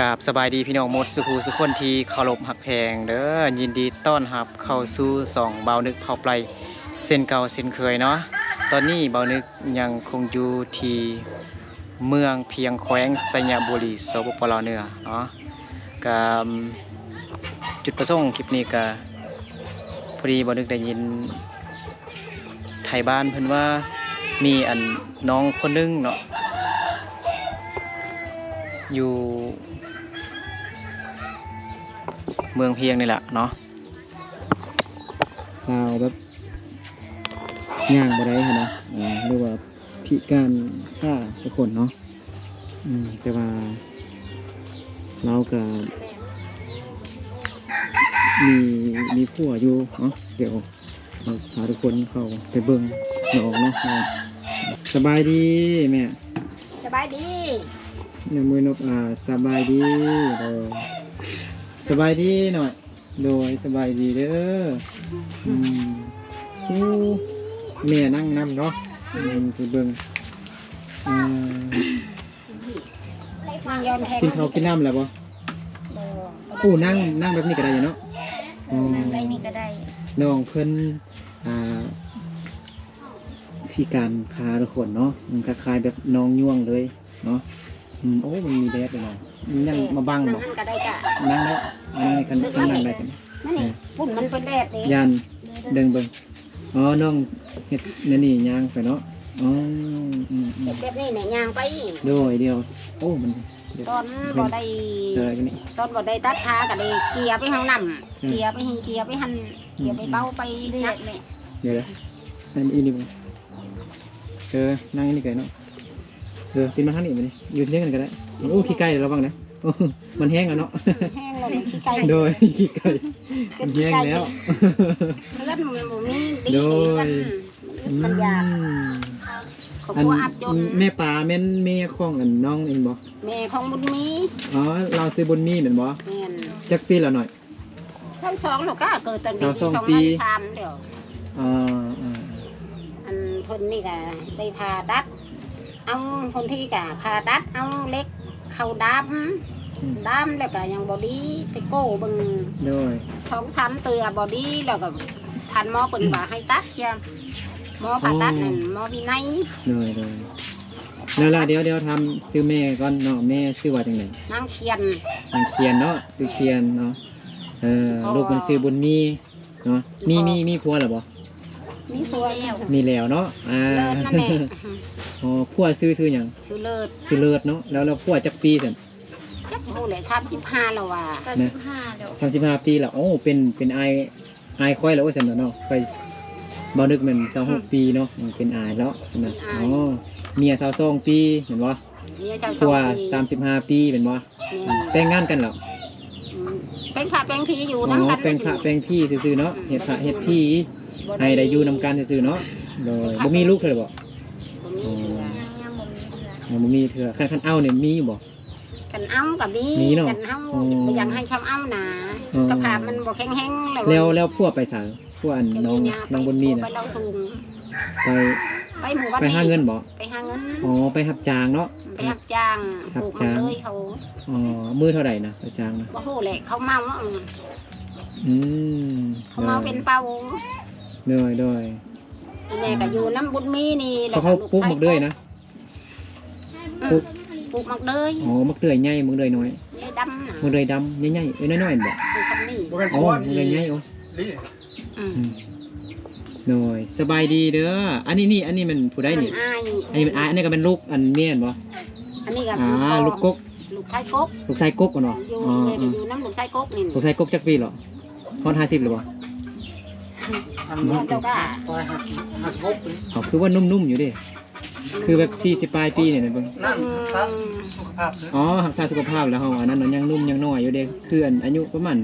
ກາບສະບາຍດີພີ່ນ້ອງໝົດສູ່ຜູ້ສູ່ຄົນທີ່ເຄົາລົບຮັກແພງເດີ. ຍິນດີຕ້ອນຮັບເຂົ້າສູ່ຊ່ອງບ່າວນຶກເຜົ່າໄປເຊັ່ນເກົ່າເຊັ່ນເຄີຍເນາະ. ຕອນນີ້ບ່າວນຶກຍັງຄົງຢູ່ທີ່ເມືອງພຽງ ແຂວງໄຊຍະບູລີ ສປປ ລາວເໜືອເນາະ. ກະ ຈຸດປະສົງຄລິບນີ້ກະ ພໍດີບ່າວນຶກໄດ້ຍິນ ໄທບ້ານເພິ່ນວ່າມີອັນນ້ອງຄົນໜຶ່ງເນາະ ຢູ່ເມືອງພຽງນີ້ແຫຼະເນາະ ລາວແບບຍ່າງບໍ່ໄດ້ຫັ້ນນະ ອາ ຫຼືວ່າພິການຂາທຸກຄົນເນາະ. ອືມ ແຕ່ວ່າລາວກະມີ ມີຜົວຢູ່ເນາະ. ດຽວເຮົາພາທຸກຄົນເຂົ້າໄປເບິ່ງນ້ອງເນາະ. ສະບາຍດີແມ່. ສະບາຍດີ. ຍາມມື້ນົບ ອາ ສະບາຍດີ. ໂດຍ ສະບາຍດີນ້ອຍ. ໂດຍ ສະບາຍດີເດີ. ອືມ ໂອ້ ແມ່ນັ່ງນຳເນາະ. ອືມ ຊິເບິ່ງ ອາ ກິນເຂົ້າກິນນ້ຳແລ້ວບໍ່? ບໍ່. ໂອ້ ນັ່ງ ນັ່ງແບບນີ້ກະໄດ້ຢູ່ເນາະ. ເອີ ອືມ ນັ່ງໄດ້ນີ້ກະໄດ້. ນ້ອງເພິ່ນ ອາ ພິການຂາທຸກຄົນເນາະ. ອືມ ຄ້າຍໆແບບນ້ອງຍ່ວງເລີຍເນາະ. ອືມ ໂອ້ ມັນມີແດດເດເນາະ. ມັນຍັງມາບັງບໍ່? ນັ່ງຫັ້ນກະໄດ້ກະ ນັ່ງໄດ້. ອັນນັ້ນຄັນ ຄັນນັ່ງໄດ້ກະ ມັນນີ້ ເອີ ພຸ້ນມັນເປັນແດດເດ້. ຢ້ານ ເບິ່ງເບິ່ງ. ອໍ ນ້ອງເຮັດແນວນີ້ຍ່າງໄປເນາະ. ອໍ ອືມໆ ເຮັດແບບນີ້ແຫຼະຍ່າງໄປ. ໂດຍ ດຽວ ໂອ້ ມັນ ຕອນບໍ່ໄດ້ ເອີ ຕອນບໍ່ໄດ້ຕັດຂາກະໄດ້ເກຍໄປຫ້ອງນ້ຳ ເອີ ເກຍໄປນີ້ ເກຍໄປຫັ້ນ ເກຍໄປເບົາໄປ ອືມ ໜັກແມ່. ດຽວ ດຽວ ອັນນີ້ ເອີ ນັ່ງອັນນີ້ກະໄດ້ເນາະ. ເອີ ປີນມາທາງນີ້ບາດນີ້ ຢູ່ທຽງກັນກະໄດ້. ໂອ້ ຂີ້ໄກ່ລະວັງເດີ. ໂອ້ ມັນແຫ້ງແລ້ວເນາະ. ແຫ້ງແລ້ວນີ້ຂີ້ໄກ່. ໂດຍ ຂີ້ໄກ່ ມັນແຫ້ງແລ້ວ. ເຮືອນມັນບໍ່ມີດີ ໂດຍ ກັນ ອືມ ມັນຢາກ. ຄອບຄົວອັບຈົນ. ແມ່ປາແມ່ນແມ່ຂອງອັນນ້ອງເອງບໍ່? ແມ່ຂອງບຸນມີ. ອໍ ລາວຊື່ບຸນມີແມ່ນບໍ່? ແມ່ນ. ຈັກປີແລ້ວນ້ອຍ? ຊາວສອງແລ້ວກະ ເກີດຕັ້ງແຕ່ ຊາວສອງປີ ສອງພັນສາມແລ້ວ. ເອີ ເອີ ອັນເພິ່ນນີ້ກະໄດ້ຜ່າຕັດ ເອົາ ຄົນທີ່ກະຜ່າຕັດເອົາເຫຼັກເຂົ້າດາມ ອືມ ດາມແລ້ວກະຍັງບໍ່ດີ ໄປໂກ້ເບິ່ງ ໂດຍ ສອງສາມເທື່ອບໍ່ດີ ແລ້ວກະທ່ານໝໍເພິ່ນ ອືມ ວ່າໃຫ້ຕັດເສຍ ໝໍຜ່າຕັດນັ້ນ ໂອ້ ໝໍວິໄນ. ໂດຍ ໂດຍ. ແລ້ວລະ ດຽວ ດຽວຖາມຊື່ແມ່ກ່ອນເນາະ ແມ່ຊື່ວ່າຈັ່ງໃດ? ນາງຂຽນ. ນາງຂຽນເນາະ ຊື່ຂຽນເນາະ. ເອີ ພໍ່ ລູກມັນຊື່ບຸນມີເນາະ. ມີ ພໍ່ ມີ ມີຜົວແລ້ວບໍ່? ມີຜົວແລ້ວ. ມີແລ້ວເນາະ. ອ່າ ເລີດນັ້ນແຫຼະ. ອໍ ຜົວຊື່ ຊື່ຫຍັງ? ຊື່ເລີດ. ຊື່ເລີດເນາະ. ແລ້ວ ແລ້ວຜົວຈັກປີຊັ້ນ? ຈັກບໍ່ຮູ້ແຫຼະ ສາມສິບຫ້າແລ້ວວ່າ. ສາມສິບຫ້າແລ້ວ ສາມສິບຫ້າປີແລ້ວ. ໂອ້ ເປັນ ເປັນອ້າຍ ອ້າຍຂ້ອຍແລ້ວ ໂອ້ ຊັ້ນເນາະ. ຂ້ອຍ ບ່າວນຶກແມ່ນຊາວຫົກ ອືມ ປີເນາະ. ອືມ ເປັນອ້າຍແລ້ວຊັ້ນນະ. ອໍ ເມຍຊາວສອງປີແມ່ນບໍ່? ເມຍຊາວສອງປີ ຜົວສາມສິບຫ້າປີແມ່ນບໍ່? ແມ່ນ. ແຕ່ງງານກັນແລ້ວ? ອືມ ແປງພະແປງພີຢູ່ນຳກັນ. ອໍ ແປງພະແປງພີຊື່ໆເນາະ. ອືມ ເຮັດພະເຮັດພີ ບໍ່ໄດ້ ໃຫ້ໄດ້ຢູ່ນຳກັນຊື່ໆເນາະ. ໂດຍ ບໍ່ມີລູກເທື່ອບໍ່? ບໍ່ມີເທື່ອ. ອໍ ຍັງ ຍັງບໍ່ມີເທື່ອ. ຍັງບໍ່ມີເທື່ອ. ຄັນ ຄັນເອົານີ້ມີຢູ່ບໍ່? ຄັນເອົາກະມີ ມີເນາະ. ຄັນເຮົາ ອໍ ບໍ່ຢາກໃຫ້ເຂົາເອົານາ ອໍ ສຸຂະພາບມັນບໍ່ແຂງແຮງແລ້ວ. ແລ້ວ ແລ້ວຜົວໄປໃສ? ຜົວອັນນ້ອງ ນ້ອງບຸນມີນະ ໄປເລົາສູງ. ໄປ ໄປໝູ່ບ້ານ ໄປຫາເງິນບໍ່? ໄປຫາເງິນ. ອໍ ໄປຮັບຈ້າງເນາະ. ໄປຮັບຈ້າງ ຮັບຈ້າງ ປູກມັນເລີຍເຂົາ. ອໍ ມື້ເທົ່າໃດນະໄປຈ້າງນະ? ບໍ່ຮູ້ແຫຼະ ເຂົາເມົາ. ອືມ ເຂົາເມົາເປັນເປົາ. ໂດຍ ໂດຍ. ແມ່ກະຢູ່ນຳບຸນມີນີ້ ແລ້ວກະລູກຊາຍ ເຂົາປູກໝາກເດືອຍນະ? ອືມ ປູກ ປູກໝາກເດືອຍ. ອໍ ໝາກເດືອຍໃຫຍ່ ໝາກເດືອຍນ້ອຍ. ເດືອຍດຳນະ ໝາກເດືອຍດຳໃຫຍ່ໆ ເອີ ນ້ອຍໆ ບໍ່? ເອີ ຊ່ຳນີ້. ອໍ ໝາກເດືອຍໃຫຍ່. ໂອ້ ອືມ ອືມ ໂດຍ ສະບາຍດີເດີ. ອັນນີ້ນີ້ ອັນນີ້ແມ່ນຜູ້ໃດນີ້? ອັນນີ້ແມ່ນອ້າຍ ອັນນີ້ກະແມ່ນລູກອັນເມຍແມ່ນບໍ່? ອັນນີ້ກະ ອ່າ ລູກກົກ ລູກຊາຍກົກ ລູກຊາຍກົກເນາະ. ຢູ່ ອໍ ແມ່ກະຢູ່ນຳລູກຊາຍກົກນີ້. ລູກຊາຍກົກຈັກປີແລ້ວ? ຮອດຫ້າສິບແລ້ວບໍ່? ຮອດແລ້ວກະ ຫ້າສິບຫົກປີ. ເອົາ ຄືວ່າໜຸ່ມໆຢູ່ເດ. ຄືແບບສີ່ສິບປາຍປີນີ້ນະເບິ່ງ. ນັ້ນ ອືມ ຮັກສາສຸຂະພາບເດີ. ອໍ ຮັກສາສຸຂະພາບແລ້ວເຮົາອັນນັ້ນເນາະ ຍັງໜຸ່ມຍັງນ້ອຍຢູ່ເດ. ຄືອັນອາຍຸປະມານ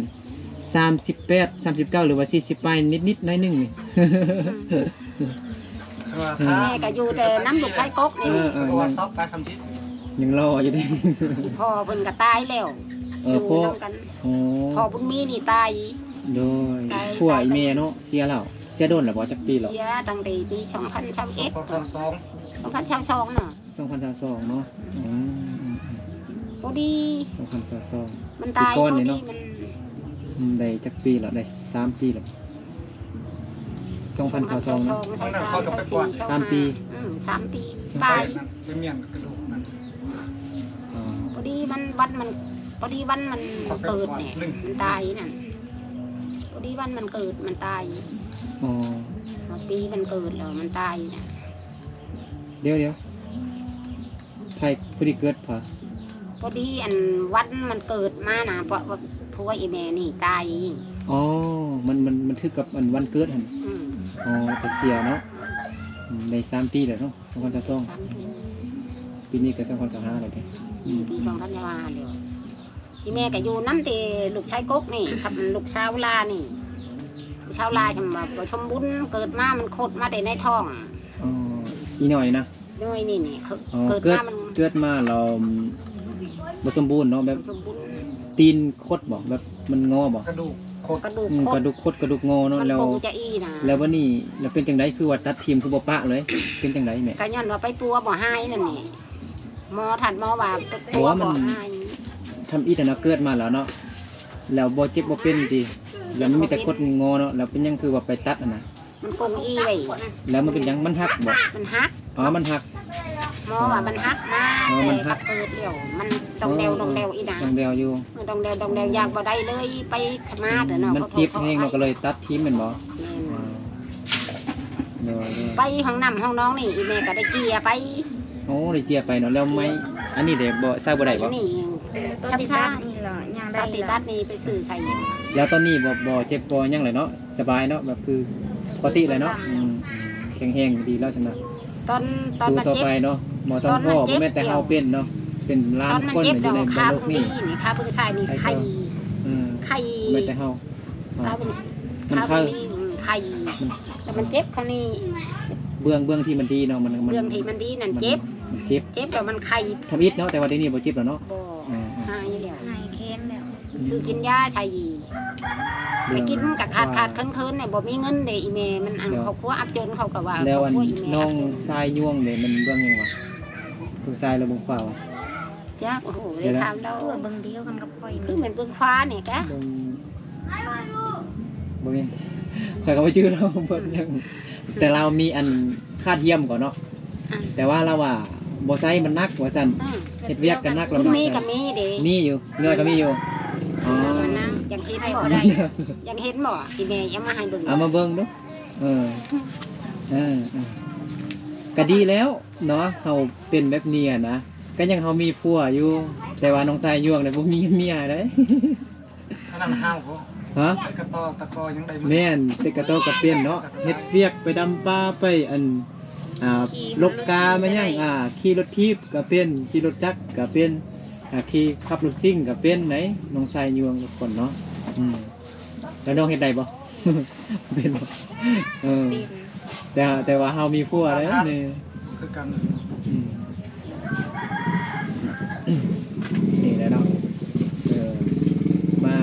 ສາມສິບແປດ ສາມສິບເກົ້າ ຫຼືວ່າສີ່ສິບປາຍນິດໆໜ້ອຍໜຶ່ງນີ້. ອືມ ແມ່ກະຢູ່ແຕ່ນຳລູກຊາຍກົກນີ້. ເອີ ເອີ ຍັງ ຍັງຫຼໍ່ຢູ່ເດ. ພໍ່ເພິ່ນກະຕາຍແລ້ວ. ເອີ ຢູ່ນຳກັນ. ອໍ ພໍ່ບຸນມີນີ້ຕາຍ. ໂດຍ ຜົວອີ່ແມ່ເນາະ ເສຍແລ້ວ. ເສຍດົນແລ້ວບໍ່? ຈັກປີແລ້ວ? ເສຍຕັ້ງແຕ່ປີສອງພັນຊາວເອັດ ສອງພັນຊາວສອງເນາະ. ສອງພັນຊາວສອງເນາະ. ອືມ ອືມ ອືມ. ພໍດີ ສອງພັນຊາວສອງ ມັນຕາຍ ພໍດີມັນ ອືມ ໄດ້ຈັກປີແລ້ວ? ໄດ້ສາມປີແລ້ວ ສອງພັນຊາວສອງເນາະ ສອງພັນຊາວສອງ ສາມປີ ອືມ ສາມປີ ສາມປີປາຍ ໄປເມຍນກະດູກມັນ ອໍ ພໍດີມັນ ວັນມັນ ພໍດີວັນມັນເກີດນີ້ ມັນຕາຍນັ້ນ ພໍດີວັນມັນເກີດມັນຕາຍ ອໍ ຮອດປີມັນເກີດແລ້ວມັນຕາຍນະ ດຽວໆ ໃຜ ຜູ້ທີ່ເກີດ ພະ ພໍດີອັນວັນມັນເກີດມານະ ເພາະວ່າຜົວອີ່ແມ່ນີ້ຕາຍ ອໍ ມັນ ມັນ ມັນຖືກກັບອັນວັນເກີດຫັ້ນ ອືມ ອໍ ແລ້ວກໍເສຍເນາະ ອືມ ໄດ້ສາມປີແລ້ວເນາະ ສອງພັນຊາວສອງ ສາມປີ ປີນີ້ກໍສອງພັນຊາວຫ້າແລ້ວເດ້ ອືມ ປີສອງພັນຊາວຫ້າແລ້ວ ອີ່ແມ່ກໍຢູ່ນຳແຕ່ລູກຊາຍກົກນີ້ ກັບລູກສາວຫຼ້ານີ້ ລູກສາວຫຼ້າ ອືມ ຊ່ຳວ່າບໍ່ສົມບູນ ເກີດມາມັນຄົດມາແຕ່ໃນທ້ອງ ອໍ ອີນ້ອຍນະ ນ້ອຍນີ້ນີ້ ເກີດ ອໍ ເກີດມາມັນ ເກີດມາແລ້ວບໍ່ສົມບູນເນາະ ແບບ ບໍ່ສົມບູນ ຕີນຄົດບໍ່ ແບບມັນງໍບໍ່? ກະດູກຄົດ ກະດູກ ອືມ ຄົດ ກະດູກຄົດ ກະດູກງໍເນາະ ມັນ ແລ້ວ ຄົງຈະອີນະ ແລ້ວບັດນີ້ ແລ້ວເປັນຈັ່ງໃດ ຄືວ່າຕັດຖິ້ມ ຄືບໍ່ປະເລີຍ ເປັນຈັ່ງໃດແມ່? ກະຍ້ອນວ່າໄປປົວບໍ່ຫາຍນັ້ນແຫຼະ ໝໍ ທ່ານໝໍວ່າ ບໍ່ວ່າມັນ ທຳອິດຫັ້ນນະ ເກີດມາແລ້ວເນາະ ແລ້ວບໍ່ເຈັບບໍ່ເປັນຕິ ແລ້ວມັນມີແຕ່ຄົດງໍເນາະ ແລ້ວເປັນຫຍັງຄືວ່າໄປຕັດຫັ້ນນະ? ມັນກົງອີໄວ້ ແລ້ວມັນເປັນຫຍັງ? ມັນຫັກບໍ່? ມັນຫັກ ອໍ ມັນຫັກ ໝໍວ່າມັນຫັກມາ ອໍ ແຕ່ ມັນຫັກ ເກີດແລ້ວ ມັນດອງແດວ ອືມ ດອງແດວອີນະ ດອງແດວຢູ່ ເອີ ດອງແດວ ດອງແດວ ອືມ ຍ່າງບໍ່ໄດ້ເລີຍ ໄປຂະມາດເນາະ ມັນເຈັບແຮງເນາະ ກໍເລີຍຕັດຖິ້ມແມ່ນບໍ່? ແມ່ນ ອໍ ໂດຍໆ ໄປຫ້ອງນ້ຳຫ້ອງນອງນີ້ ອີແມ່ກໍໄດ້ເຈຍໄປ ໂອ້ ໄດ້ເຈຍໄປເນາະ ແລ້ວໄມ້ ເຈຍ ອັນນີ້ເດ້ບໍ່ ໃຊ້ບໍ່ໄດ້ບໍ່? ອັນນີ້ ເອີ ຕອນທີ່ຕັດນີ້ລະ ຍ່າງໄດ້ ຕອນທີ່ຕັດນີ້ໄປຊື້ໃສ່ ແລ້ວຕອນນີ້ບໍ່ ບໍ່ເຈັບບໍ່ຫຍັງແລ້ວເນາະ ສະບາຍເນາະ ແບບຄືປົກກະຕິແລ້ວເນາະ ອືມ ແຂງແຮງດີແລ້ວຊັ້ນນະ ຕອນ ຕອນມັນເຈັບ ສູ້ຕໍ່ໄປເນາະ ບໍ່ຕ້ອງທໍ້ ບໍ່ແມ່ນແຕ່ເຮົາເປັນເນາະ ເປັນລ້ານຄົນຢູ່ໃນໂລກນີ້ ຂາເບິ່ງຊ້າຍນີ້ ຂາເບິ່ງຊ້າຍນີ້ໄຂ່ ເອີ ໄຂ່ ບໍ່ແມ່ນແຕ່ເຮົາ ຂາເບິ່ງ ມັນໄຂ່ ຂາເບິ່ງນີ້ ອືມ ໄຂ່ ມັນ ແລ້ວມັນເຈັບຂ້າງນີ້ ເບື້ອງ ເບື້ອງທີ່ມັນດີເນາະ ມັນ ມັນ ເບື້ອງທີ່ມັນດີນັ້ນ ມັນເຈັບ ມັນເຈັບ ເຈັບແລ້ວມັນໄຂ່ ທຳອິດເນາະ ແຕ່ວ່າດຽວນີ້ບໍ່ເຈັບແລ້ວເນາະ ບໍ່ ເອີໆ ຫາຍແລ້ວ ຫາຍແຂນແລ້ວ ອືມ ຊື້ກິນຢາໃສ່ ໄປກິນກະຂາດໆເຂີນໆ ນີ້ ບໍ່ມີເງິນເດ້ອີແມ່ ມັນອັນ ແລ້ວ ຄອບຄົວອັບຈົນ ເຂົາກໍວ່າ ແລ້ວອັນ ຄອບຄົວອີແມ່ ນ້ອງຊາຍຍວງເດ້ ມັນເບິ່ງຫຍັງວະ? ເບິ່ງຊ້າຍຫຼືເບິ່ງຂວາວະ? ຈັກ ໂອ້ໂຫ ໄດ້ຖາມລາວ ຄືວ່າເບິ່ງດຽວກັນກັບຂ້ອຍ ຄືແມ່ນເບິ່ງຂວານີ້ກະ ເບິ່ງ ເບິ່ງ ຂ້ອຍກໍບໍ່ຈື່ລາວເບິ່ງຫຍັງ ແຕ່ລາວມີອັນ ຄາດຫ້ຽມກ່ອນເນາະ ອ່າ ແຕ່ວ່າລາວວ່າບໍ່ໃຊ້ມັນໜັກວ່າຊັ້ນ ອືມ ເຮັດວຽກກໍໜັກລຳບາກ ມີກໍມີເດ້ ມີຢູ່ ເງືອກໍມີຢູ່ ອໍ ຢາກເຫັນບໍ່ ຢາກເຫັນບໍ່ ອີແມ່ເອົາມາໃຫ້ເບິ່ງ ເອົາມາເບິ່ງດູ ເອີ ເອີ ເອີ ກໍດີແລ້ວເນາະ ເຮົາເປັນແບບນີ້ຫັ້ນນະ ກໍຍັງເຮົາມີຜົວຢູ່ ແຕ່ວ່ານ້ອງຊາຍຍວງນະບໍ່ມີເມຍເດ້. ອັນນັ້ນຫ້າວບໍ່? ຮະ? ໄປກະຕໍກະຕໍຍັງໄດ້ ແມ່ນ ແຕ່ກະຕໍກະເປັນເນາະ ເຮັດວຽກໄປດຳປ່າ ໄປອັນ ອ່າ ລົກກາມາຫຍັງ ອ່າ ຂີ່ລົດຖີບກະເປັນ ຂີ່ລົດຈັກກະເປັນ ອ່າ ຂີ່ ຂັບລົດຊິງກະເປັນໃດ໋ ນ້ອງຊາຍຍວງທຸກຄົນເນາະ ອືມ ແລ້ວນ້ອງເຮັດໄດ້ບໍ່? ເປັນບໍ່? ເອີ ເປັນ ແຕ່ ແຕ່ວ່າເຮົາມີຜົວແລ້ວນີ້ ຄືກັນ ອືມ ນີ້ແຫຼະເນາະ ເອີ ມາ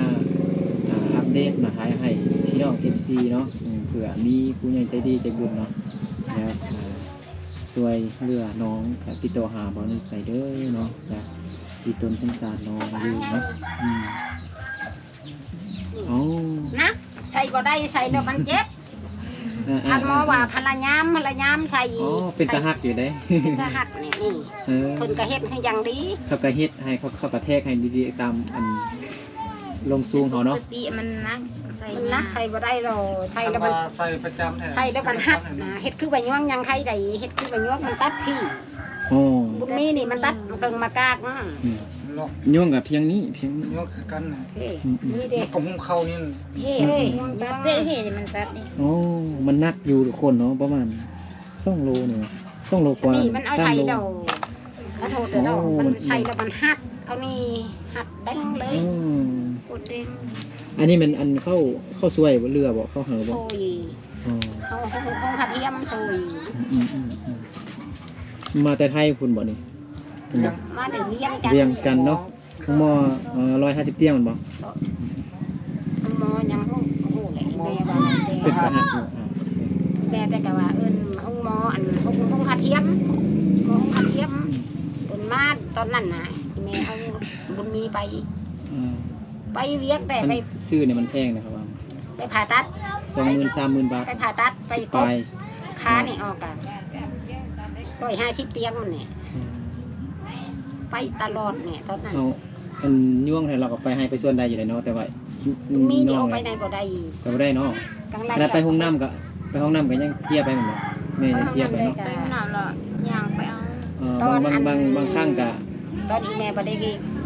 ອ່າ ອັບເດດ ມາຖ່າຍໃຫ້ພີ່ນ້ອງເອັຟຊີເນາະ ເພື່ອມີຜູ້ໃຫຍ່ໃຈດີໃຈບຸນເນາະ ຢາກ ອ່າ ຊ່ວຍເຫຼືອນ້ອງ ກະຕິດຕໍ່ຫາບ່າວນຶກໄດ້ເດີເນາະ ກະອີຕົນສົງສານນ້ອງຢູ່ເນາະ ອືມ. ເອົາ ໜັກ ໃສ່ບໍ່ໄດ້ ໃສ່ແລ້ວມັນເຈັບ ເອີໆໆ ທ່ານໝໍວ່າພະລະຍາມ ພະລະຍາມໃສ່ ອໍ ເປັນຕາຮັກຢູ່ເດ້ ເປັນຕາຮັກນີ້ ນີ້ ເອີ ເພິ່ນກໍເຮັດໃຫ້ຢ່າງດີ ເຂົາກໍເຮັດໃຫ້ ເຂົາ ເຂົາກໍແທກໃຫ້ດີໆ ຕາມອັນລົມສູງເຮົາເນາະ ປົກກະຕິມັນໜັກ ໃສ່ ມັນໜັກ ຍາກ ໃສ່ບໍ່ໄດ້ດອກ ໃສ່ແລ້ວມັນ ຄັນວ່າໃສ່ປະຈຳແທ້ ໃສ່ແລ້ວມັນຫັກນະ ເຮັດຄືວ່າຍ່ວງຍັງໄຄໃດ ເຮັດຄືວ່າຍ່ວງມັນຕັດພີ້ ໂອ້ ບຸນມີນີ້ມັນຕັດເກິ່ງມາກາກ ອືມ ອືມ ຍ່ວງກໍພຽງນີ້ ພຽງນີ້ ຍ່ວງຄືກັນນະ ເອີ ອືມໆ ນີ້ເດ້ ມັນກໍຫຸ້ມເຂົ້ານີ້ ເອີ ເອີ ເອີ ເອີ ມັນຕັດນີ້ ໂອ້ ມັນໜັກຢູ່ທຸກຄົນເນາະ ປະມານສອງໂລນີ້ ສອງໂລກວ່າ ນີ້ມັນເອົາໃສ່ດອກ ສາມໂລ ຂໍໂທດເດີ ໂອ້ ມັນໃສ່ແລ້ວມັນຫັກ ເຂົານີ້ຫັກແດງເລີຍ ອືມ ໂຄດແດງ ອັນນີ້ມັນອັນເຂົ້າ ເຂົ້າຊ່ວຍບໍ່ ເຫຼືອບໍ່ ເຂົ້າເຫົ່າບໍ່? ຊ່ວຍ ອໍ ເຮົາ ເຮົາ ເຮົາກະທຽມຊ່ວຍ ອືມໆໆ ມາແຕ່ໄທພຸ້ນບໍ່ນີ້? ມາແຕ່ວຽງຈັນ ວຽງຈັນເນາະ ໂຮງໝໍ ເອີ ຮ້ອຍຫ້າສິບຕຽງແມ່ນບໍ່? ໂຮງໝໍຫຍັງ ໂຮງ ໂຮງແຫຼະ ແມ່ວ່າ ເປັນຕາຮັກຢູ່ ອ່າ ໂອເຄ ແມ່ແຕ່ກະວ່າເອີ້ນໂຮງໝໍ ອັນ ໂຮງ ໂຮງກະທຽມ ໂຮງກະທຽມ ເພິ່ນມາຕອນນັ້ນນະ ເຮົາບຸນມີໄປ ອືມ ໄປວຽກແຕ່ ມັນ ໄປ ຊື້ນີ້ມັນແພງນະ ເຂົາວ່າ ໄປຜ່າຕັດ ສອງໝື່ນ ສາມໝື່ນບາດ ໄປຜ່າຕັດ ໄປ ສິບປາຍ ກົບຂານີ້ອອກກະ ຮ້ອຍຫ້າສິບຕຽງມັນນີ້ ອືມ ໄປຕະຫຼອດນີ້ຕອນນັ້ນ ເຮົາ ອັນ ຍວງໃຫ້ລາວກໍໄປໄຮ່ໄປສວນໄດ້ຢູ່ແຫຼະເນາະ ແຕ່ວ່າ ມີທີ່ ອອກໄປໄດ້ບໍ່ໄດ້ ໄປບໍ່ໄດ້ເນາະ ກາງຫຼັງ ຂະໜາດໄປຫ້ອງນ້ຳກໍ ໄປຫ້ອງນ້ຳກໍຍັງເຈຍໄປແມ່ນບໍ່? ແມ່ຍັງເຈຍໄປເນາະ ໄປຫ້ອງນ້ຳແລ້ວຍ່າງໄປເອົາ ເອີ ບາງ ບາງ ບາງ ບາງຄັ້ງກໍ ຕອນອີ່ແມ່ບໍ່ໄດ້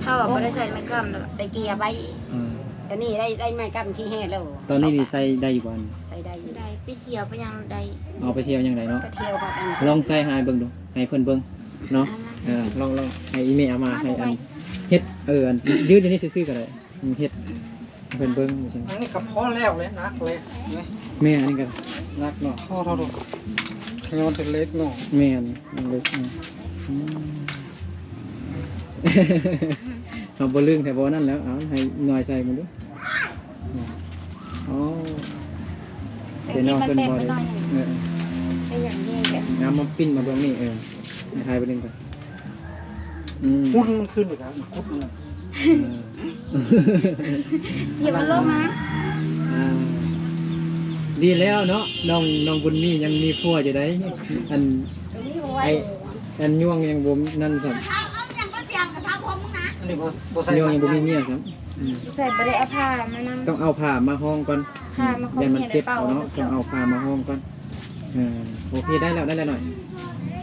ເຮົາບໍ່ໄດ້ໃສ່ໄມ້ກຳແລ້ວ ໄດ້ເຈຍໄປ ເອີ ຕອນນີ້ໄດ້ ໄດ້ໄມ້ກຳທີ່ແຮ່ແລ້ວ ຕອນນີ້ນີ້ໃສ່ໄດ້ຢູ່ບໍ່? ໃສ່ໄດ້ຢູ່ ໄດ້ ໄປທ່ຽວໄປຫຍັງໄດ້ ເອົາໄປທ່ຽວຫຍັງໄດ້ເນາະ ໄປທ່ຽວກໍອັນ ລອງໃສ່ໃຫ້ເບິ່ງດູ ໃຫ້ເພິ່ນເບິ່ງເນາະ ເອີ ລອງ ລອງໃຫ້ອີ່ແມ່ເອົາມາ ໃຫ້ອັນ ເຮັດ ເອີ ອັນ ຢືນຢູ່ນີ້ຊື່ໆກໍໄດ້ ເຮັດ ອືມ ໃຫ້ເພິ່ນເບິ່ງ ອັນນີ້ກໍພໍແລ້ວແຫຼະ ໜັກເລີຍ ແມ່ນ ອັນນີ້ກໍໜັກເນາະ ໂທ້ໆໆ ຂະຍ້ອນເປັນເຫຼັກເນາະ ແມ່ນ ເຫຼັກ ອືມ ເຮົາບໍ່ລຶ້ງແທ້ບໍ່ນັ້ນແລ້ວ ເອົາໃຫ້ໜ່ອຍໃສ່ເບິ່ງດູ ອໍ ແຕ່ນ້ອງເພິ່ນບໍ່ໄດ້ ເອີ ໄດ້ຢ່າງນີ້ ເອົາມາປິ່ນມາເບິ່ງນີ້ ເອີ ໃຫ້ຖ່າຍໄປດຶງກ່ອນ ອືມ ຫຸ່ນມັນຂຶ້ນອີກແລ້ວ ກຸດມັນ ເອີ ຢ່າມາລົງມາ ອ່າ ດີແລ້ວເນາະ ນ້ອງ ນ້ອງບຸນມີຍັງມີຜົວຢູ່ໃດ໋ ອັນ ໄອ້ ອັນຍວງຍັງບໍ່ນັ້ນຊ້ຳ ອັນນີ້ບໍ່ ບໍ່ໃສ່ ຍວງຍັງບໍ່ມີເມຍຊ້ຳ ອືມ ໃສ່ ບໍ່ໄດ້ເອົາຜ້າມານຳ ຕ້ອງເອົາຜ້າມາຮອງກ່ອນ ຜ້າມາ ຢ້ານມັນເຈັບເອົາເນາະ ຕ້ອງເອົາຜ້າມາຮອງກ່ອນ ເອີ ໂອເຄ ໄດ້ແລ້ວ ໄດ້ແລ້ວນ້ອຍ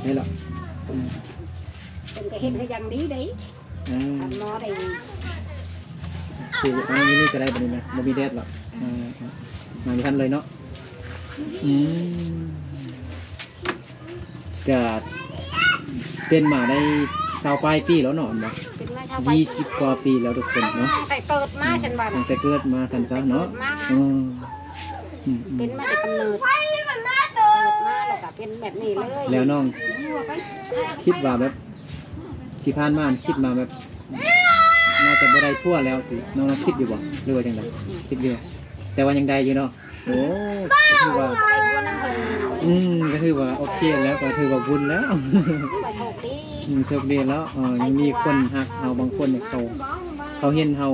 ໄດ້ແລ້ວ ອືມ ເພິ່ນກໍເຮັດໃຫ້ຢ່າງດີເດ້ ອ່າ ທຳໝໍໄດ້ ໂອເຄ ເອົາຢູ່ນີ້ກໍໄດ້ບັດນີ້ນະ ບໍ່ມີແດດແລ້ວ ອ່າ ອ່າ ນາງຢູ່ຫັ້ນເລີຍເນາະ ອືມ ກະເປັນມາໄດ້ຊາວປາຍປີແລ້ວເນາະ ແມ່ນບໍ່? ເປັນມາຊາວປາຍປີ ຊາວປາຍປີແລ້ວທຸກຄົນເນາະ ຕັ້ງແຕ່ເກີດມາ ອືມ ຊັ້ນວ່າ ຕັ້ງແຕ່ເກີດມາຊັ້ນຊະເນາະ ເກີດມາ ອືມ ອືມ ເປັນມາແຕ່ກຳເນີດ ເກີດມາແລ້ວກໍເປັນແບບນີ້ເລີຍ ແລ້ວນ້ອງຄິດວ່າແບບ ທີ່ຜ່ານມາຄິດມາແບບ ໜ້າຈະບໍ່ໄດ້ຜົວແລ້ວຊິ ນ້ອງຄິດຢູ່ບໍ່ ຫຼືວ່າຈັ່ງໃດ? ຄິດຢູ່ ແຕ່ວ່າຍັງໄດ້ຢູ່ເນາະ ໂອ້ ກໍຖືວ່າ ອືມ ກໍຖືວ່າໂອເຄແລ້ວ ກໍຖືວ່າບຸນແລ້ວ ໂຊກດີ ອືມ ໂຊກດີແລ້ວ ເອີ ຍັງມີຄົນຮັກເຮົາບາງຄົນ ເຂົາ ເຂົາເຫັນເຮົາ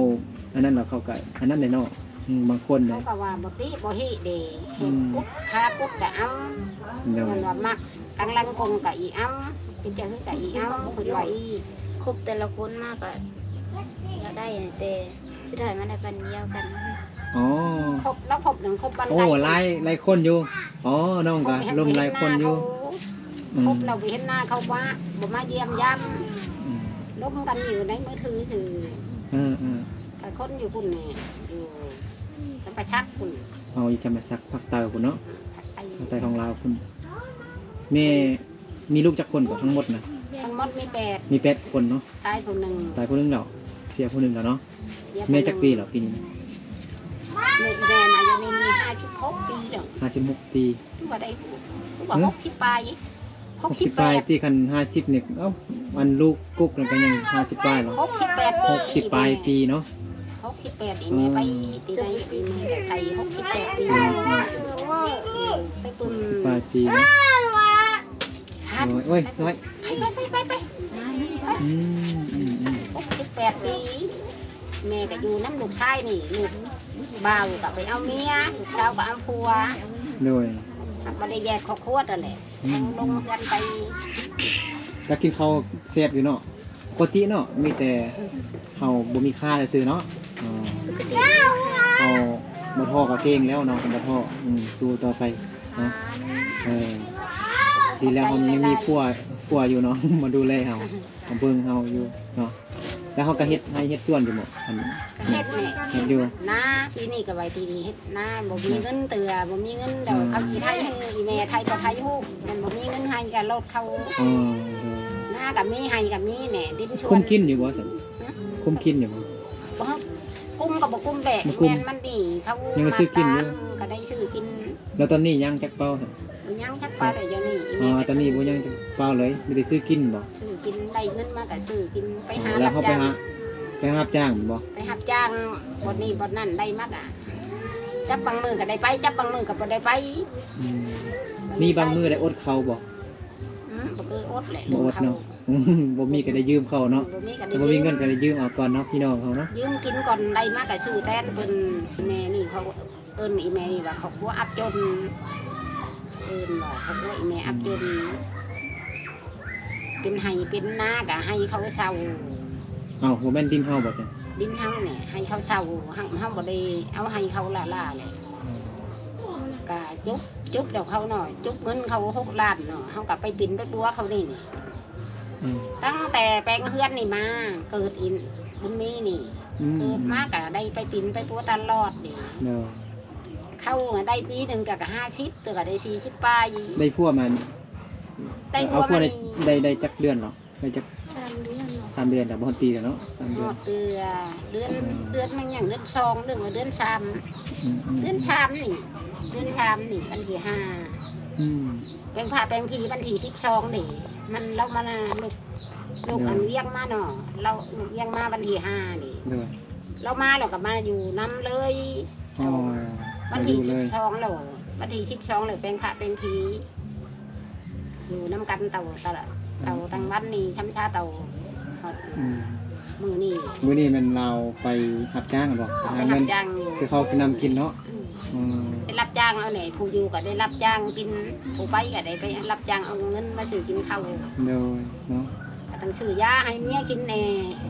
ອັນນັ້ນແລ້ວ ເຂົາກໍອັນນັ້ນແຫຼະເນາະ ອືມ ບາງຄົນ ເຂົາກໍວ່າບໍ່ຕິບໍ່ຫິເດ້ ອືມ ເຮັດກຸດ ຄາກຸດກໍເອົາ ໂດຍ ເພິ່ນວ່າມັກ ກາງຫຼັງກົງກະອີເອົາ ເປັນຈະຫືກະອີເອົາ ເພິ່ນວ່າອີ ຄົບແຕ່ລະຄົນມາກະຢາກໄດ້ ແຕ່ສຸດທ້າຍມາໄດ້ຄົນດຽວກັນ ອໍ ຄົບ ລາວຄົບໜຶ່ງຄົບວັນ ໂອ້ ໄກ ຫຼາຍ ຫຼາຍຄົນຢູ່ ອໍ ນ້ອງກະລົມຫຼາຍຄົນຢູ່ ອືມ ຄົບແລ້ວໄປເຫັນໜ້າເຂົາວ່າ ບໍ່ມາຢ້ຽມຢາມ ອືມ ລົມກັນຢູ່ໃນມືຖືຊື່ ເອີໆ ແຕ່ຄົນຢູ່ພຸ້ນແນ່ ຢູ່ຈຳປາສັກພຸ້ນ ອໍ ຢູ່ຈຳປາສັກ ພາກໃຕ້ພຸ້ນເນາະ ພາກໃຕ້ ພາກໃຕ້ຂອງລາວພຸ້ນ ແມ່ ມີລູກຈັກຄົນກໍທັງໝົດນະ? ທັງໝົດມີແປດ ມີແປດຄົນເນາະ ຕາຍຜູ້ໜຶ່ງ ຕາຍຜູ້ໜຶ່ງແລ້ວ ເສຍຜູ້ໜຶ່ງແລ້ວເນາະ ເສຍຜູ້ໜຶ່ງ ແມ່ຈັກປີແລ້ວປີນີ້? ແມ່ ແມ່ນອາຍຸນີ້ມີຫ້າສິບຫົກປີແລ້ວ ຫ້າສິບຫົກປີ ຄືວ່າໄດ້ ຄືວ່າ ຫື ຫົກສິບປາຍ ຫົກສິບປາຍ ຫົກສິບແປດ ຕິ ຄັນຫ້າສິບນີ້ ເອົ້າ ອັນລູກກຸກນັ້ນກໍຍັງຫ້າສິບປາຍເນາະ ຫົກສິບແປດປີ ຫົກສິບປາຍປີເນາະ ຫົກສິບແປດ ອີແມ່ໄປປີໃດ ປີແມ່ກໍໃສ່ຫົກສິບແປດປີ ອືມ ໄປປຶ້ມ ຫົກສິບປາຍປີເນາະ ໂອ້ຍ ໂອ້ຍ ນ້ອຍ ໄປ ໄປ ໄປ ໄປ ອືມ ອືມ ອືມ ຫົກສິບແປດປີ ແມ່ກໍຢູ່ນຳລູກຊາຍນີ້ ລູກບ່າວກໍໄປເອົາເມຍ ລູກສາວກໍເອົາຜົວ ໂດຍ ຫາກບໍ່ໄດ້ແຍກຄອບຄົວນັ້ນແຫຼະ ອືມ ລົງເຮືອນໄປ ກໍກິນເຂົ້າແຊບຢູ່ເນາະ ປົກກະຕິເນາະ ມີແຕ່ເຮົາບໍ່ມີຄ່າຊື່ໆເນາະ ເຮົາບໍ່ທໍກໍເກັ່ງແລ້ວເນາະ ບໍ່ທໍ ອືມ ສູ້ຕໍ່ໄປເນາະ ເອີ ດີແລ້ວເຮົາຍັງມີຜົວ ຜົວຢູ່ເນາະ ມາດູແລເຮົາ ມາເບິ່ງເຮົາຢູ່ເນາະ ແລ້ວເຮົາກໍເຮັດໄຮ່ເຮັດສວນຢູ່ບໍ່? ອັນ ກໍເຮັດແຫຼະ ເຮັດຢູ່ ນາ ປີນີ້ກໍວ່າທີ່ນີ້ເຮັດນາ ບໍ່ມີເງິນເທື່ອ ບໍ່ມີເງິນດອກ ເອີ ເຂົາຊິໄຖໃຫ້ ອີແມ່ໄຖບໍ່ໄຖຮູ້ ມັນບໍ່ມີເງິນໃຫ້ກໍລົດເຂົາ ອໍ ນາກໍມີ ໄຮ່ກໍມີແຫຼະ ດິນສວນ ຄຸ້ມກິນຢູ່ບໍ່ຊັ້ນ? ຫຶ? ຄຸ້ມກິນຢູ່ບໍ່? ບໍ່ ກຸ້ມກໍບໍ່ກຸ້ມແຫຼະ ບໍ່ກຸ້ມ ແມ່ນມັນດີ ເຂົາຍັງໄດ້ຊື້ກິນຢູ່ ກໍໄດ້ຊື້ກິນ ແລ້ວຕອນນີ້ຍັງຈັກເປົາ? ຍັງຈັກເປົາແຫຼະ ດຽວນີ້ ອໍ ຕອນນີ້ບໍ່ຍັງຈັກເປົາເລີຍ ມີແຕ່ຊື້ກິນບໍ່? ຊື້ກິນ ໄດ້ເງິນມາກໍຊື້ກິນ ໄປຫາ ແລ້ວເຮົາໄປຫາ ໄປຮັບຈ້າງແມ່ນບໍ່? ໄປຮັບຈ້າງບ່ອນນີ້ບ່ອນນັ້ນ ໄດ້ມາກໍຈັບ ບາງມື້ກໍໄດ້ໄປ ຈັບ ບາງມື້ກໍບໍ່ໄດ້ໄປ ອືມ ມີບາງມື້ໄດ້ອົດເຂົ້າບໍ່? ອື ອືມ ບໍ່ເຄີຍອົດແຫຼະ ບໍ່ອົດເນາະ ເລື່ອງເຂົ້າ ບໍ່ມີກໍໄດ້ຢືມເຂົາເນາະ ບໍ່ມີກໍໄດ້ ບໍ່ມີເງິນກໍໄດ້ຢືມເອົາກ່ອນເນາະ ພີ່ນ້ອງເຮົາເນາະ ຢືມກິນກ່ອນ ໄດ້ມາກໍຊື້ແທນເພິ່ນ. ແມ່ນີ້ເຂົາເອີ້ນອີແມ່ນີ້ວ່າຄອບຄົວອັບຈົນ ເອີ້ນວ່າຄອບຄົວອີແມ່ອັບຈົນ ອືມ ເປັນໄຮ່ເປັນນາກໍໃຫ້ເຂົາເຊົ່າ. ເອົ້າ ບໍ່ແມ່ນດິນເຮົາບໍ່ຊັ້ນ? ດິນເຮົາແຫຼະ ໃຫ້ເຂົາເຊົ່າ ເຮົາ ເຮົາບໍ່ໄດ້ເອົາໃຫ້ເຂົາລ້າໆແຫຼະ ອືມ ກະຈົບ ຈົບແລ້ວເຂົາເນາະ ຈົບເງິນເຂົາຫົກລ້ານເນາະ ເຮົາກະໄປປິ່ນໄປປົວເຂົານີ້ ອືມ ຕັ້ງແຕ່ແປງເຮືອນນີ້ມາ ເກີດອີບຸນມີນີ້ ອືມ ເກີດມາກະໄດ້ໄປປິ່ນໄປປົວຕະຫຼອດນີ້ ໂດຍ ເຂົ້າໄດ້ປີໜຶ່ງກະ ກະຫ້າສິບ ເທື່ອກະໄດ້ສີ່ສິບປາຍ ໄດ້ຜົວມາ ໄດ້ຜົວມານີ້ ໄດ້ ໄດ້ຈັກເດືອນເນາະ? ໄດ້ຈັກ ສາມເດືອນເນາະ ສາມເດືອນແລ້ວ ບໍ່ຮອດປີແລ້ວເນາະ ສາມເດືອນ ຮອດເດືອນ ເດືອນ ອືມ ເດືອນມັນຫຍັງ ເດືອນສອງ ເດືອນ ເດືອນສາມ ອືມໆ ເດືອນສາມນີ້ ເດືອນສາມນີ້ ວັນທີຫ້າ ອືມ ແປງພະແປງພີວັນທີສິບສອງເດ້ ມັນ ລາວມານະ ລູກ ລູກ ໂດຍ ອັນວຽກມາເນາະ ລາວ ລູກວຽກມາວັນທີຫ້ານີ້ ໂດຍ ລາວມາແລ້ວກໍມາຢູ່ນຳເລີຍ ອໍ ວັນທີສິບສອງແລ້ວ ວັນທີສິບສອງແລ້ວແປງພະແປງພີ ຢູ່ນຳກັນເຕົາຕະຫຼອດ ເຕົາ ອືມ ຕັ້ງວັນນີ້ ຊຳຊາເຕົາ ຮອດ ອືມ ມື້ນີ້ ມື້ນີ້ແມ່ນລາວໄປຮັບຈ້າງແມ່ນບໍ່? ໄປຫາເງິນ ໄປຮັບຈ້າງຢູ່ ຊື້ເຂົ້າຊື້ນ້ຳກິນເນາະ ອືມ ອືມ ໄປຮັບຈ້າງເອົາແຫຼະ ຜູ້ຢູ່ກໍໄດ້ຮັບຈ້າງກິນ ຜູ້ໄປກໍໄດ້ໄປຮັບຈ້າງເອົາເງິນມາຊື້ກິນເຂົ້າ ໂດຍ ເນາະ ກໍຕ້ອງຊື້ຢາໃຫ້ເມຍກິນແດ່ ອື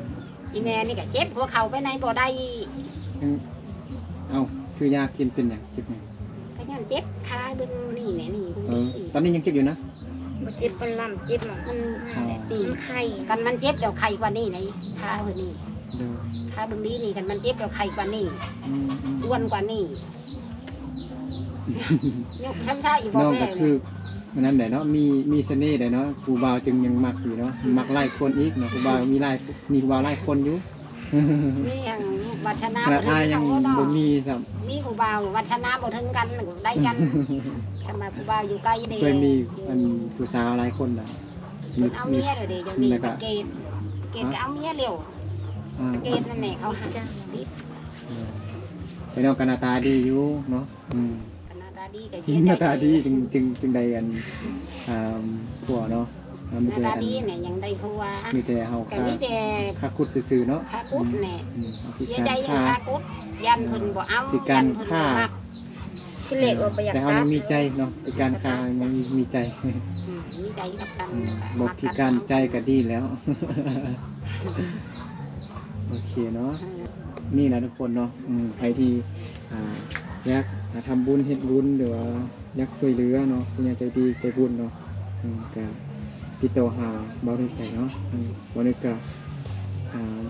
ມ ອີແມ່ນີ້ກໍເຈັບ ຫົວເຂົ່າໄປໃນບໍ່ໄດ້ ອືມ ເອົ້າ ຊື້ຢາກິນເປັນຫຍັງ ເຈັບຫຍັງ? ກໍຍ້ອນເຈັບຂາເບິ່ງນີ້ແຫຼະ ນີ້ເບິ່ງ ເອີ ນີ້ ຕອນນີ້ຍັງເຈັບຢູ່ນະ? ບໍ່ເຈັບປານນັ້ນ ເຈັບມັນ ອໍ ມັນໄຂ້ ຄັນມັນເຈັບແລ້ວໄຂ້ກວ່ານີ້ໃດ ຂາເບິ່ງນີ້ ໂດຍ ຂາເບິ່ງດີນີ້ ຄັນມັນເຈັບແລ້ວໄຂ້ກວ່ານີ້ ອືມໆ ອ້ວນກວ່ານີ້ ຍົກຊ້ຳຊ້າອີກບໍ່ ນ້ອງກໍຄືອັນນັ້ນແຫຼະເນາະ ມີ ມີສະເໜ່ໄດ໋ເນາະ ຜູ້ບ່າວຈຶ່ງຍັງມັກຢູ່ເນາະ ມັກຫຼາຍຄົນອີກເນາະ ຜູ້ບ່າວມີຫຼາຍ ມີຜູ້ບ່າວຫຼາຍຄົນຢູ່ ມີຫຍັງວາສະນາ ຂະໜາດອ້າຍຍັງບໍ່ມີຊ້ຳ ມີຜູ້ບ່າວວາສະນາບໍ່ເຖິງກັນໄດ້ກັນ ຄັນວ່າຜູ້ບ່າວຢູ່ໄກເດ້ ເຄີຍມີອັນຜູ້ສາວຫຼາຍຄົນນະ ເພິ່ນເອົາເມຍແລ້ວເດ້ ດຽວນີ້ເກດ ເກດກໍເອົາເມຍແລ້ວ ເກດນັ້ນແຫຼະເຂົາຫາ ພີ່ນ້ອງກໍໜ້າຕາດີຢູ່ເນາະ ອືມ ກໍໜ້າຕາດີກໍເສຍໃຈ ໜ້າຕາດີຈຶ່ງ ຈຶ່ງ ຈຶ່ງໄດ້ອັນ ອ່າ ຜົວເນາະ ເຮົາມີແຕ່ ໜ້າຕາດີນີ້ຍັງໄດ້ຜົວ ມີແຕ່ເຮົາ ກໍມີແຕ່ ຄາ ຄາຄຸດຊື່ໆເນາະ ຄາຄຸດແຫຼະ ອືມ ເສຍໃຈ ຄາຄຸດ ຢ້ານເພິ່ນບໍ່ເອົາ ພິການຄາ ທີ່ແລກວ່າບໍ່ຢາກ ແຕ່ເຮົາຍັງມີໃຈເນາະ ພິການຄາຍັງມີໃຈ ອືມ ມີໃຈກັບກັນ ອືມ ບໍ່ພິການໃຈກໍດີແລ້ວ ໂອເຄເນາະ ນີ້ນະທຸກຄົນເນາະ ອືມ ໃຜທີ່ ອ່າ ຢາກ ອ່າ ທຳບຸນເຮັດບຸນ ຫຼືວ່າ ຢາກຊ່ວຍເຫຼືອເນາະ ຜູ້ໃຫຍ່ໃຈດີໃຈບຸນເນາະ ອືມ ກະຕິດຕໍ່ຫາບ່າວນຶກໄດ້ເນາະ ອືມ ບ່າວນຶກກະ ອ່າ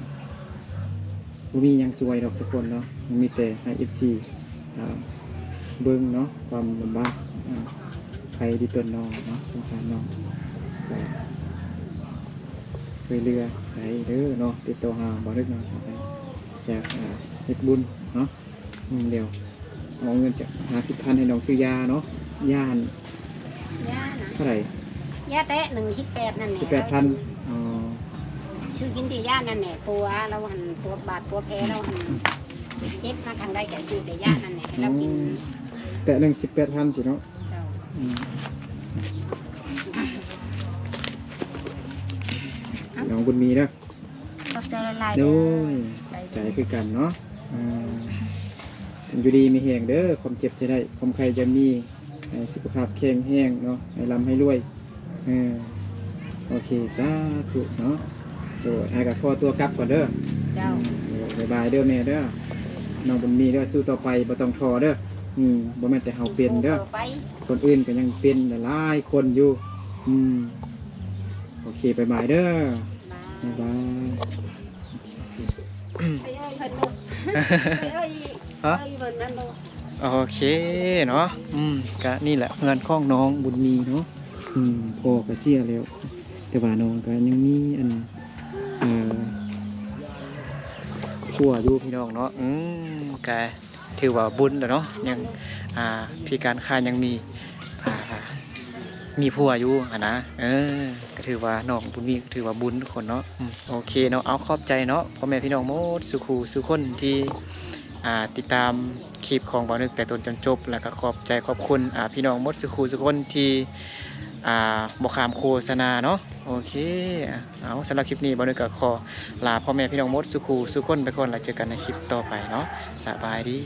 ບໍ່ມີຫຍັງຊ່ວຍດອກທຸກຄົນເນາະ ມີແຕ່ໃຫ້ເອັຟຊີ ອ່າ ເບິ່ງເນາະ ຄວາມລຳບາກ ອ່າ ໃຜທີ່ຕົນນ້ອງເນາະ ສົງສານນ້ອງ ກະຊ່ວຍເຫຼືອໄດ້ເດີເນາະ ຕິດຕໍ່ຫາບ່າວນຶກເນາະ ຢາກ ອ່າ ເຮັດບຸນເນາະ ອືມ ດຽວເອົາເງິນຈັກຫ້າສິບພັນໃຫ້ນ້ອງຊື້ຢາເນາະ ຢາ ຢານະ ເທົ່າໃດ? ຢາແຕະໜຶ່ງສິບແປດນັ້ນແຫຼະ ສິບແປດພັນ ອໍ ຊື້ກິນແຕ່ຢານັ້ນແຫຼະ ປົວລາວຫັ້ນ ປົວບາດປົວແຜລາວຫັ້ນ ເຈັບມາທາງໃດກໍຊື້ແຕ່ຢານັ້ນແຫຼະ ໃຫ້ລາວກິນ ອືມ ແຕະໜຶ່ງສິບແປດພັນຊີ້ເນາະ ເຈົ້າ ອືມ ນ້ອງບຸນມີເດີ ຂອບໃຈຫຼາຍໆ ໂດຍ ເດີ ໃຈຄືກັນເນາະ ອ່າ ຈົ່ງຢູ່ດີມີແຮງເດີ ຄວາມເຈັບຢ່າໄດ້ ຄວາມໄຂ້ຢ່າມີ ໃຫ້ສຸຂະພາບແຂງແຮງເນາະ ໃຫ້ລ່ຳໃຫ້ລວຍ ເອີ ໂອເຄ ສາທຸເນາະ ໂດຍ ອ້າຍກໍຂໍຕົວກັບກ່ອນເດີ ເຈົ້າ ໂດຍ ບາຍບາຍເດີແມ່ເດີ ນ້ອງບຸນມີເດີ ສູ້ຕໍ່ໄປ ບໍ່ຕ້ອງທໍ້ເດີ ອືມ ບໍ່ແມ່ນແຕ່ເຮົາເປັນເດີ ສູ້ຕໍ່ໄປ ຄົນອື່ນກໍຍັງເປັນຫຼາຍໆຄົນຢູ່ ອືມ ໂອເຄ ບາຍບາຍເດີ ບາຍບາຍ ບາຍບາຍ ໂອເຄ ໄປເອີຍເພິ່ນເນາະ ໄປເອີຍ ຮະ ເອີຍເພິ່ນນັ້ນເນາະ ໂອເຄເນາະ ອືມ ກະນີ້ແຫຼະເຮືອນຂອງນ້ອງບຸນມີເນາະ ອືມ ພໍ່ກະເສຍແລ້ວ ແຕ່ວ່ານ້ອງກະຍັງມີອັນ ອ່າ ຜົວຢູ່ພີ່ນ້ອງເນາະ ອືມ ກະ ຖືວ່າບຸນແລ້ວເນາະ ຍັງ ອ່າ ພິການຂາຍັງມີ ອ່າ ມີຜົວຢູ່ຫັ້ນນະ ເອີ ກໍຖືວ່ານ້ອງບຸນມີກໍຖືວ່າບຸນທຸກຄົນເນາະ ອືມ ໂອເຄເນາະ ເອົາ ຂອບໃຈເນາະ ພໍ່ແມ່ພີ່ນ້ອງໝົດສູ່ຄູ່ສູ່ຄົນທີ່ ອ່າ ຕິດຕາມຄລິບຂອງບ່າວນຶກແຕ່ຕົ້ນຈົນຈົບ ແລ້ວກໍຂອບໃຈຂອບຄຸນ ອ່າ ພີ່ນ້ອງໝົດສູ່ຄູ່ສູ່ຄົນທີ່ ອ່າ ບໍ່ຂ້າມໂຄສະນາເນາະ. ໂອເຄ ເອົາ ສຳລັບຄລິບນີ້ ບ່າວນຸ້ຍກໍຂໍລາພໍ່ແມ່ພີ່ນ້ອງໝົດສູ່ຄູ່ສູ່ຄົນໄປກ່ອນ ແລ້ວເຈີກັນໃນຄລິບຕໍ່ໄປເນາະ. ສະບາຍດີ.